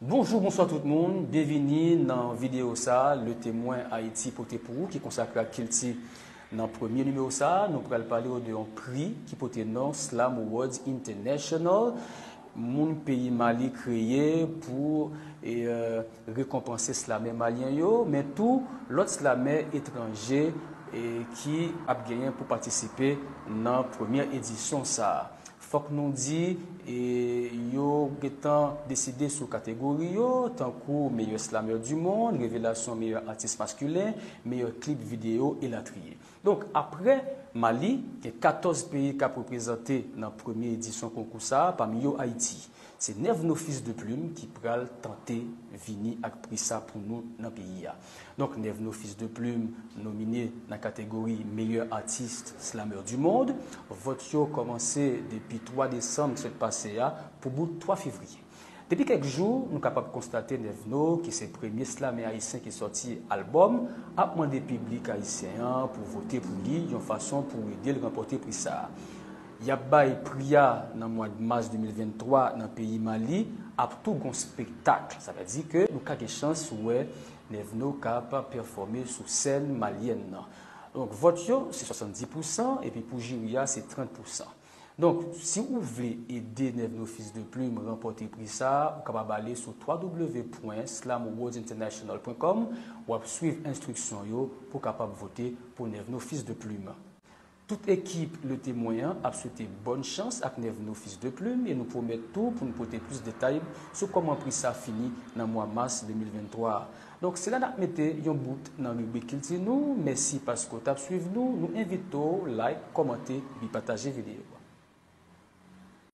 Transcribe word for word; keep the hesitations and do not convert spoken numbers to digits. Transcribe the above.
Bonjou, bonswa tout moun. Byenvini nan videyo sa a, Le Témoin Haïti pote pou ou, ki konsakre ak kilti. Nan premye nimewo sa a, nou pral pale w de yon pri ki pote non Slam Awards International. Moun peyi Mali kreye pou e, e, rekonpanse slamè malyen yo, men tou lòt slamè etranje e, ki ap genyen pou patisipe nan premyè edisyon sa a. Fòk nou di, e, yo gentan deside sou kategori yo, tankou meyè slamè di mond, revelasyon meyè atis maskilen, meyè klip videyo, elatriye. Donk, apre Mali, gen katòz peyi k ap reprezante nan premye edisyon konkou sa a, pami yo Ayiti. Se Nevno Fils de Plume ki pral tante vini ak pri sa pou nou nan peyi a. Donk, Nevno Fils de Plume nomine nan kategori Meilleur Artiste Slameur du Monde. Vòt yo kòmanse depi twa desanm sot pase a pou bout twa fevriye. Depi kèk jou, nou kapab konstate Nevno, ki se premye slamè ayisyen ki sòti albòm, ap mande piblik ayisyen an pou vote pou li yon fason pou ede l ranpòte pri sa a. Y ap bay pri a nan mwa mas de mil venntwa nan peyi Mali, ap tou gon spektak. Sa vle di ke nou ka gen chans wè Nevno k ap pèfòme sou sèn malyèn nan. Donk, vòt yo, se swasanndis pousan, epi pou jiri a, se trant pousan. Donk, si ou vle ede Nevno Fils de Plume ranpòte pri sa a, ou kapab ale sou w w w pwen slam awards international pwen kòm, w ap swiv enstriksyon yo pou w kapab vote pou Nevno Fils de Plume. Tout ekip Le Témoin an ap swete bòn chans ak Nevno Fils de Plume e nou pwomèt tou pou n pote plis detay sou kòman pri sa fini nan mwa mas de mil venntwa a. Donk, se la n ap mete yon bout nan ribrik kilti nou. Mèsi paske w t ap swiv nou. Nou envite w like, kòmante, epi pataje videyo a.